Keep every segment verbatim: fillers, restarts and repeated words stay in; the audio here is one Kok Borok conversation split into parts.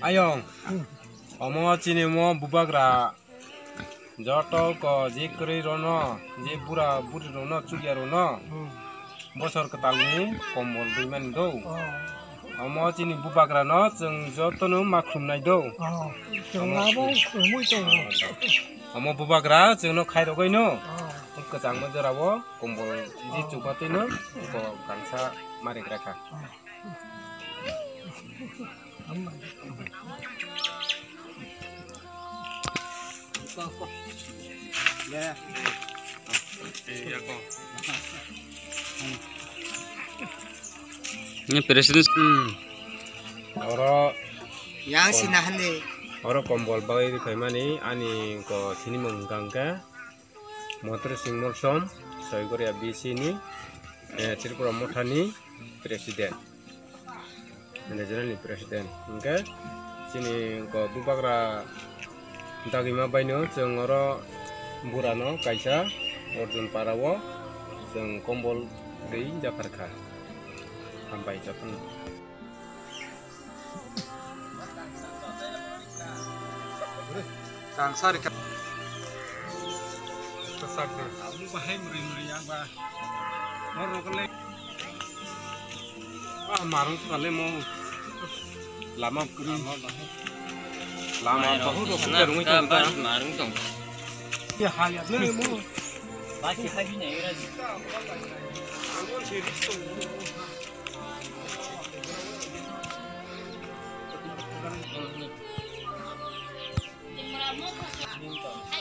Ayong, omo chini mo bubagra joto ko je kwrwi rono, je bura buri rono, chukya rono, bosor kwtalni kombol rwimani do. Omo chini bubagrano chwng jotono ma khumnai do. Omo bubagra chwngno khairogwino kwchangma jorao kombol je chukmatwino ko gangsa marigra kha. Ini presiden. Oro yang sina hande. Oro kombol bagwi rwphaimani ani ko sinimung hwnkha hwnkhe Montri Singh Molsom, Soigoria B C ni, eh, Tripura Mothani President, Regional ni President. Hingke chini ko bubagra dagima baino chwng oro burano kaisa Arjun Para o chwng kombol rwi japhar kha. Hambai jotono. Kangsari ka. Kasak de. Abu bahai muri muri yang ba. Hor rokole. Ah, marung kale mo. Lama kuri. Lama bahut rok kuri rung itu ba. Marung tong. Ya, ha, ya, ne mo. Basi haji ne ira.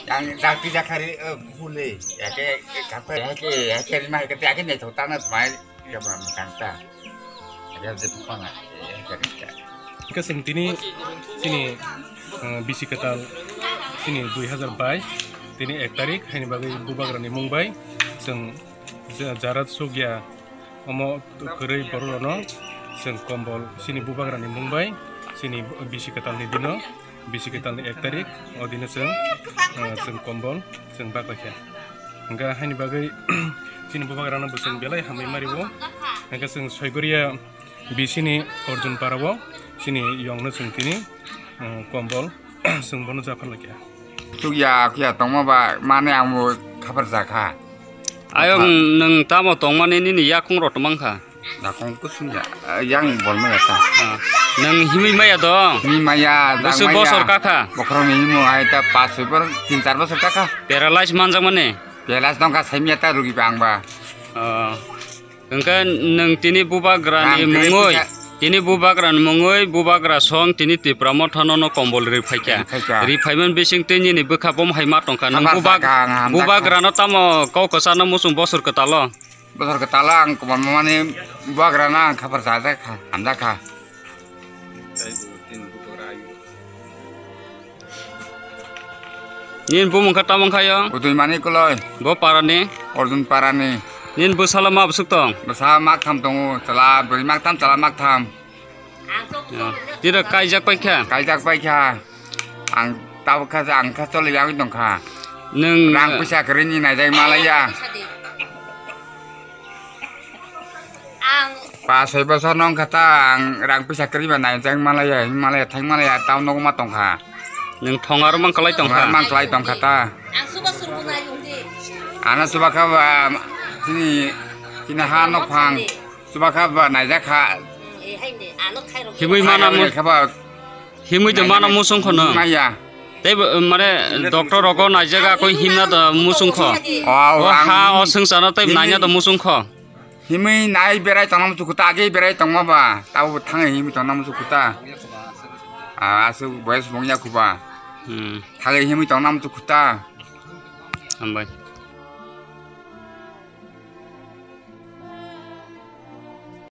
Yang jati jakari, eh, bule, ya ke, ke, kape, ya ke, ya ke, lima, ya ke, ya ke, ne, thotana, smai, ya, bang, tangta. Ya, je, pupana, ya, ya, ya. Kasing tini, sini, eh, bisi katal, sini dui hazar bais, tini ek tarik, haini bagwi bubagrani mung bai, seng, ja-, jarat sugya, Omo kwrwi bororokno chwng kombol chini bubagrani mung bai chini bisi kwtalni dino, bisi kwtalni ek tarik o dino chwng, ah, chwng kombol chwng baklaikha. Hwnkhe haini bagwi chini bubagrano bo chwng belai hamwi mari o. Hwnkhe chwng Soigoria bisini Arjun Parao chini yongno chwng tini, ah, kombol chwng bono japharlaikha. Chukya khuya tongma ba mane ang bo khapar jakha. Ayok, nwng tamo tongmani nini yakung rok twmang kha? Yakung kusung ya, yang bolma ya ta. Ah, nwng himwi maya dong? Himwi maya, bwswk bosor kakha? Bokhorok ni himo hai ta pas soi bor, tin char bosor kakha. Paralyze manjak mani? Paralyze tongkha, saimya ta rugi ba ang ba. Oh. Hwnkhe nwng tini bubagrani mungwi, tini bubagrani mungwi bubagra song tini Tipra Mothano no kombol rwi phaikha. Rwi phaikha. Rwi phaimani bising tei nini bwkha bom hai ma tongkha. Nwng bubag-, bubagrano tamo kok kwchano muchung bosor kwtalo? Bosor kwtalo ang kwbangma mani bubagrano ang khapar chajak kha, hamjak kha. Nini bumung khe tamo wngkha yo? Udui Mani Koloi. Bo parani? Arjun Parani. Nini bwsalo ma bwswk tong? Bwsa maktham tongo, chwla bwrwi maktham, chwla maktham. Tiro kaijak paikha? Kaijak paikha. Ang tabuk kha, ang kha choli yagwi tongkha. Nwng rang puisa kwrwini naijak malaya. Ang pa soi bosor nong kha ta, ang rang puisa kwrwi ba naijak malaya, malaya thang malaya, tamo nogo ma tongkha. Nwng thong aro mang kwlai tongkha? Mang kwlai tongkha ta. Ang suba surbo nai undi. Ano suba kha ba, chini, chini ha nok phang. Suba kha ba naijak kha. Himwi mana mo. Kha ba. Himwi de mana musung khono. Maya. Tei bo, mane, doctor rogo naijaga koi himna da musung kho. O, o, ang ha, o sengsa no tei himwi naina da musung kho. Himwi nai berai tongma muchukhuta, age berai tongma ba. Tabo thangai himwi tongma muchukhuta. Ah, aswk boyes bongya khuba. Hmm. Thagai himwi tongma muchukhuta. Hambai.